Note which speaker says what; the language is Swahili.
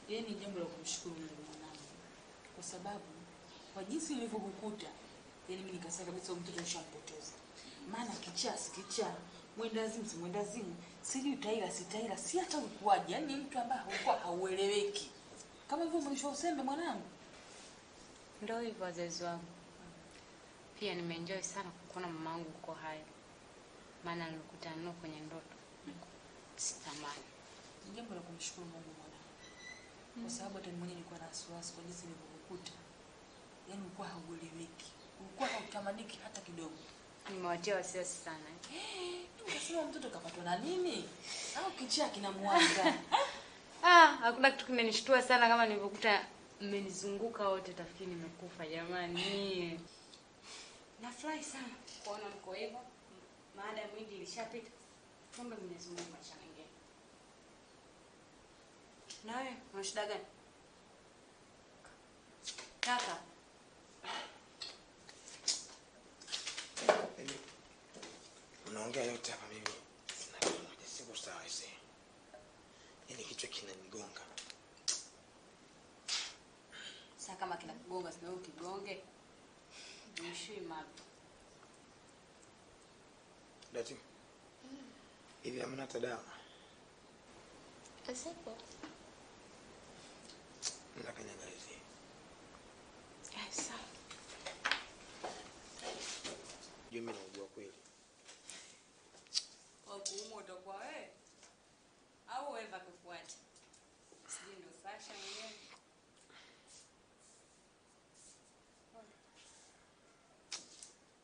Speaker 1: Yaani jambo la kumshukuru Mungu mwanangu. Kwa sababu kwa jinsi nilivyokukuta, yaani mimi nikasema kabisa mtoto nishampoteza. Maana kichaa si kichaa, mwendazimu si mwendazimu, sijui taila si taila, si hata ukuaje. Yaani mtu ambaye ulikuwa haueleweki. Kama hivyo mwisho usembe mwanangu.
Speaker 2: Ndio hivyo wazazi wangu. Pia nimeenjoy sana kukuona mamangu uko hai. Maana nilikutana naye kwenye ndoto. Sitamani.
Speaker 1: Ni jambo la kumshukuru Mungu mwanangu. Kwa sababu hata mimi mwenyewe nilikuwa na wasiwasi kwa jinsi nilivyokukuta. Yaani ulikuwa haueleweki. Ulikuwa hautamaniki hata kidogo.
Speaker 2: Nimewatia wasiwasi sana.
Speaker 1: Nikasema mtoto kapatwa na nini? Au kichaa kinamwanga.
Speaker 2: Ah, hakuna kitu kimenishtua sana kama nilivyokuta mmenizunguka wote tafikiri nimekufa jamani. Nafurahi sana kuona mko hivyo. Maada ya mwili ilishapita. Kumbe Mwenyezi Mungu ashaongea. Na wewe una shida gani? Kaka.
Speaker 3: Unaongea yote hapa mimi sina kitu moja, siko sawa hizi. Yaani kichwa kinanigonga.
Speaker 2: Sasa kama kinakugonga sio ukigonge. Nishui mapi.
Speaker 3: Dati. Hivi hamna hata dawa?
Speaker 4: Zipo.
Speaker 3: Nataka niangalie.
Speaker 4: Sawa.
Speaker 3: Juu mimi naugua kweli.
Speaker 2: Kwa kuumwa utakuwa wewe au wewe kufuata. Sijui ndo Sasha mwenyewe.